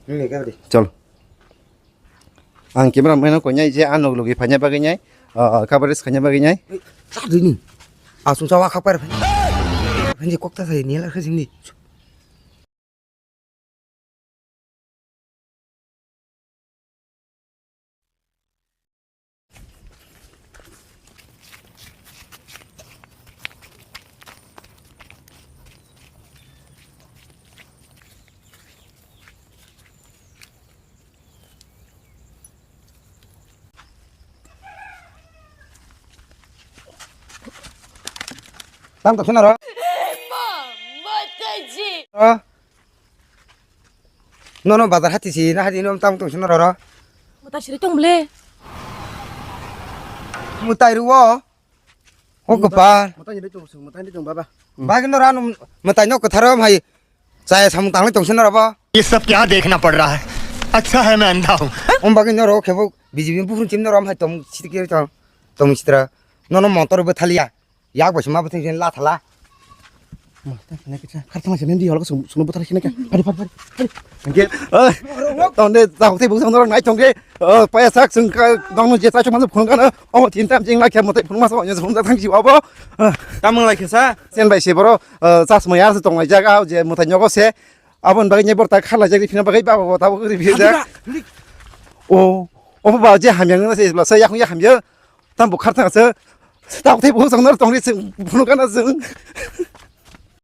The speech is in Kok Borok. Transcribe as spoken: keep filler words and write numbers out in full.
Chol. Ang camera man ko nyai je ano logi phanya bagwi nyai. Ah, coverage khanya bagwi nyai. Chadini. Asung sawa khakpar. Phani kokta sai ni la khajing ni. Tang tong sina ro. Ro. Nono bazar hati si na hati no tang tong sina ro ro. Mutai siri tong ble. Mutai ruo. O kopal. Mutai ni tong sung, mutai ni tong baba. Bagi no rano mutai no kotharo mai. Chaya samung tang tong sina ro ba. ये सब क्या देखना पड़ रहा है? अच्छा है मैं अंधा हूँ। Om bagi no ro khebo B J P buphuru chim no ro mai tong sitike tong tong sitra. Nono motor bo thalia. Yak bo sima bo thing la thala. Ma, ta khana kisa, khar thang se mendi holo sung, sung bo thar khina kya. Pari, pari, pari, pari. Angke, eh, tonde, ta hote bo sung nai tongke. Eh, paya sak sung ka, dong je ta chuma phun kana. O tin tam jing la kya mote phun ma so, phun da thang si abo. Eh, tamang la kisa. Sen bai se boro, eh, chas ma yar se tong lai jaga, je mote nyogo se. Abon bagai neighbor ta khala jagri phina bagai baba bo ta bo ri bia jak. O, o ba je hamya ngna se bla sa yak ya hamya. Tam bo khartha se. Ta thai bo song nar tong ri se phunu kana se.